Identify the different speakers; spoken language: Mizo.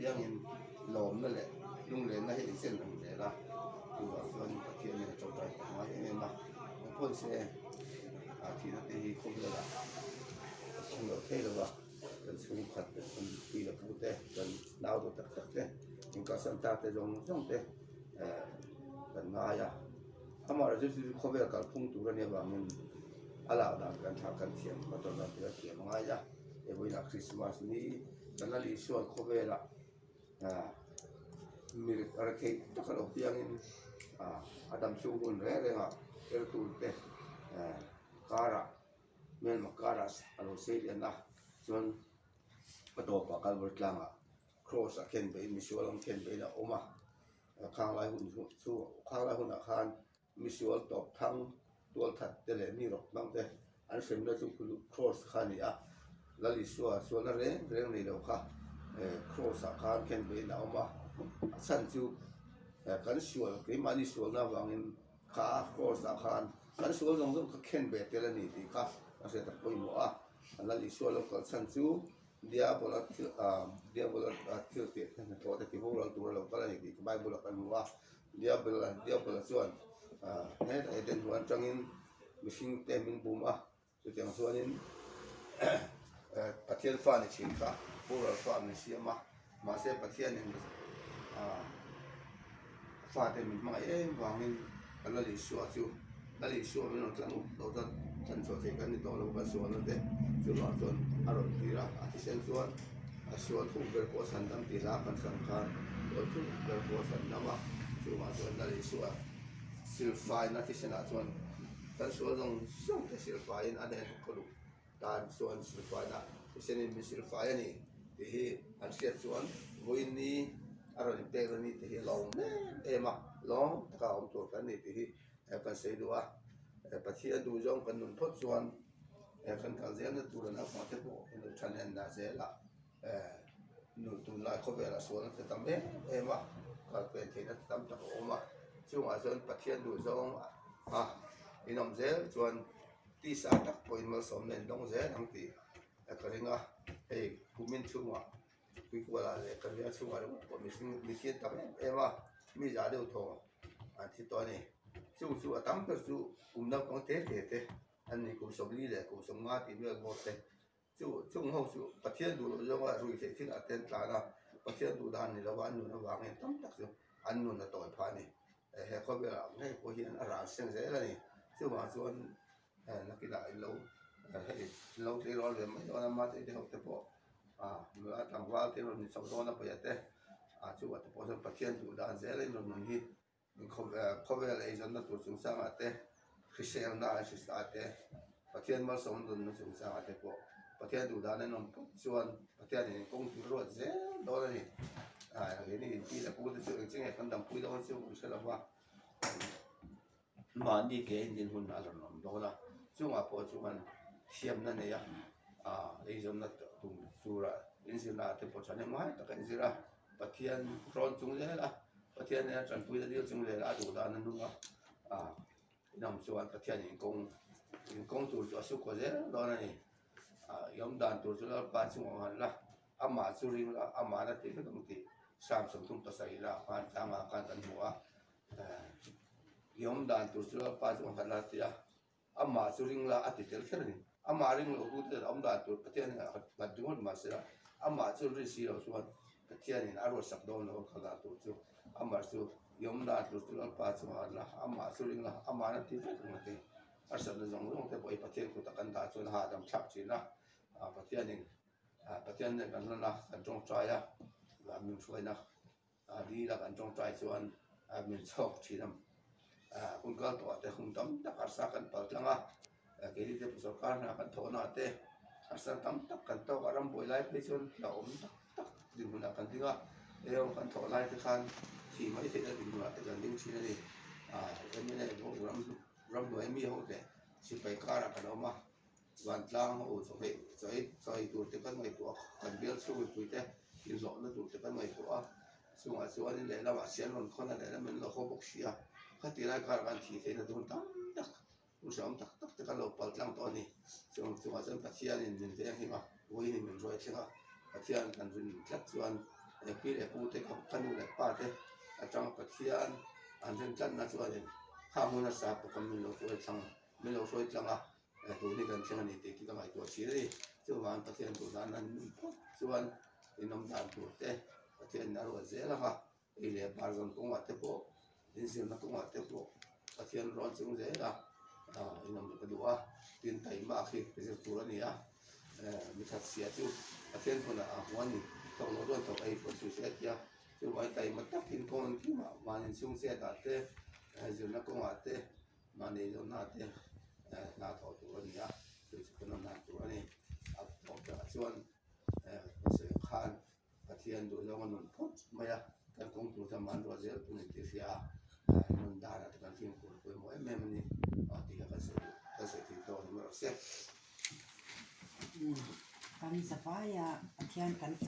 Speaker 1: apiangin lawmna leh lunglenna hi inchen reng zel a, chuvang chuan Pathian hian a tawngtai tak ngai em em a, engpawh se ah thihna te hi khawvelah a thleng loh thei lo va, kan chhungkhat te kan pi leh pu te kan nau te tak tak te inkalsan ta te zawng zawng te eh kan ngai a, amaherawhchu chu chu khawvel kalphung tur a nih avangin a lak dan kan thlak kan thiam a tawrh dan tur a thiam a ngai a. He vawiinah Christmas ni kan la Isua'n khawvelah ah mi retheih tak a lo piangin ah a dam chhung hun reng rengah ertu te eh karah hmelma karah a lo sei lian a chuan a tawpah Kalvari tlangah cross ah khen beihin misual ang khen beihin a awm a khanglai hun chu khanglai hunah khan Misual tawp thang tual that te leh mi rawk hmang te an hremna chu Cross kha a ni a, Lal Isua sualna reng reng nei lo kha Cross ah khan khen vein a awm a, a chhan chu kan sual keimahni sualna avangin kha Cross ah khan kan sual zawng zawng kha khen ve tel a ni tih kha a hriat a pawimawh a, Lal Isua lo kal chhan chu Diabola thil Diabola thil tih hnathawh te tiboral tur a lo kal a ni tih Bible ah kan hmu a. Diabla Diabla chuan ah hetah Eden huan atangin mihring te min bum a, chutiang chuanin eh Pathian fa ni thin kha boral fa min siam a, mahse Pathianin ah fate min hmangaih em vangin ka Lal Isua chu Lal Isua min rawn tlang up tawh chuan thlan chhuah theih kan ni tawh lo kan sualna te chuvang chuan a rawn tir a, a thisen chuan A sual thuk ber pawh chhan dam tih hla kan chhan khan sual thuk ber pawh chhan dam a, chuvang chuan Lal Isua silfaina thisenah chuan kan sual zawng zawng te silfaiin a hnen khaw luh tan chuan silfaina thisenin min silfai a ni tih hi an hriat chuan vawiin a rawn inpek a ni tih hi a lawm em em a, lawm taka awm tur kan ni tih hi kan sawi duh a, Pathian duhzawng kan nun phawt chuan. He kan kal zelna tur an avang te pawh in lo than en dah zel a, eh nu tunlai khawvelah sualna te tam em em a, kal pen theihna te tam tak a awm a, chungah chuan Pathian duh zawng a inawm zel chuan tisa tak pawhin malsawmna in dawng zel ang tih ka ring a, hei kumin chhungah tuikuala leh ka bial chhungah ringawt pawh mihring mithian tam em em a, mi zah deuh thaw an thi tawh a ni, chung chu a tam ber chu kum naupang te te te. An ni kum 40 leh kum 50 tih vel bawk te chu chung ho chu Pathian duh loh zawnga rui theih thil ah te an tlan a, Pathian duh dan ni lova an nun avangin tam tak chu an nun a tawi phah a ni. He khawvel ah ngei pawh hian a ral seng zel a ni. Chuvang chuan nakinah in lo hei in lo tleirawl ve mai dawn a mahse te ho te pawh ah nula tlangval te rawn ni chho dawn a paih a te ah chuvang te pawh chuan Pathian duh dan zel a in rawn nun hi. Khawvel eizawnna tur chungchangah te, hriselna an hrisah te, Pathian malsawm dunna chungchangah te pawh Pathian duh dan an awm phawt chuan Pathianin kawng tur a ruat zel dawn a ni. Keini inpi leh pu te chu engche nge kan dampui dawn chu kan hre lo va, mahni ke in hun a rawn awm dawn a, chungah pawh chuan thiamna nei a eizawnna tura inzirna ah te pawh thahnemngai tak a inzir a. Pathian rawn chung zel a, Pathian nen a tanpuina dil chung zel a duh dan a hnung a, ah inawm chuan Pathian in kawng in kawng tur chu a su kaw zel dawn a ni, ah i awm dan tur chu Lalpa chungah han la, amah chu ring la, amah na tih vek ang tih Psalm 37 ah khan tlangah khan kan hmu a, eh i awm dan tur chu Lalpa chungah han la tih a. Amah chu ring la a ti tel kher a ni. Amah ring loh tu te awm dan tur Pathianin a nghat ringawt mah se la, amah chu rin si loh chuan Pathianin a ruatsak dawn lo a kal dan tur chu. Amah chu i awm dan tur chu Lalpa chu a la, amah chu ring la, amah na ti vek ang a ti. Harsatna zawng zawng te pawh hi Pathian kutah kan dah chuan a hahdam thlak thin a, Pathianin Pathian nen kan hlan a, kan tawngtai a, min hruaina. A dil a kan tawngtai chuan min chhawk thin a, hun kal tawh ah te hun tam tak harsa kan pal tlang a, keini te pawh sorkar hna kan thawh na ah te harsa tam tak kan tawk a, rambuai lai phei chuan hlauhawm tak tak dinhmun ah kan ding a, eng kan thawh lai te khan thih mai theihna dinhmun ah te kan ding thin a ni, mla ho ram ramhnuai mi ho te sipai karah kan awm a. Vantlang ho chawhmeh chaw ei chaw ei tur te kan ngaihtuah a, kan bial chhung mipui te inhlawhna tur te kan ngaihtuah a, chungah chuanin lehlamah sian rawn khawn a lehlam in lo haw bawk si a, khati lai karah khan thih theihna tur tam tak hun hrehawm tak tak te kan lo pal tlang tawh a ni. Chung chungah chuan Pathianin min veng him a, Uiin min ruai thleng a, Pathian kan rin tlat chuan. Pi leh pu te ka nu leh pa te atanga Pathian an rin tlatna chuanin khang hun hmasa pawh kha min lo hruai thlang min lo hruai tlang a, tun hi kan thleng a ni tih chu ka ngaihtuah thin a ni. Chuvangin Pathian duh dan an nun phawt chuan inawm dan tur te Pathianin a ruat zel ang a, ei leh bar zawn kawngah te pawh inzirna kawngah te pawh Pathian rawn chung zel a, inawm ka duh a, tin taima khi zir tur a ni a. Mi that sia chu Pathian hunah a hmu a ni. Thawk loh chuan thawk ei pawh chu se a ti a. Chuvangin taima takin kawng engkimah van inchhung chetah te, zirna kawngah te, mahni eizawnnaah te hna thawh tur a ni a, chu chu kan awm dan tur a ni. A tawp berah chuan ka sawi ang khan Pathian duhzawng a nun phawt mai a, kan kawng tur chuan mahni ruah zel tur a ni tih hria a, nun danah te kan fimkhur pawimawh em em a ni tih kha kan sawi kan sawi thei tawk a ni mai rawh se.
Speaker 2: Kan zavaia Pathian kan fak.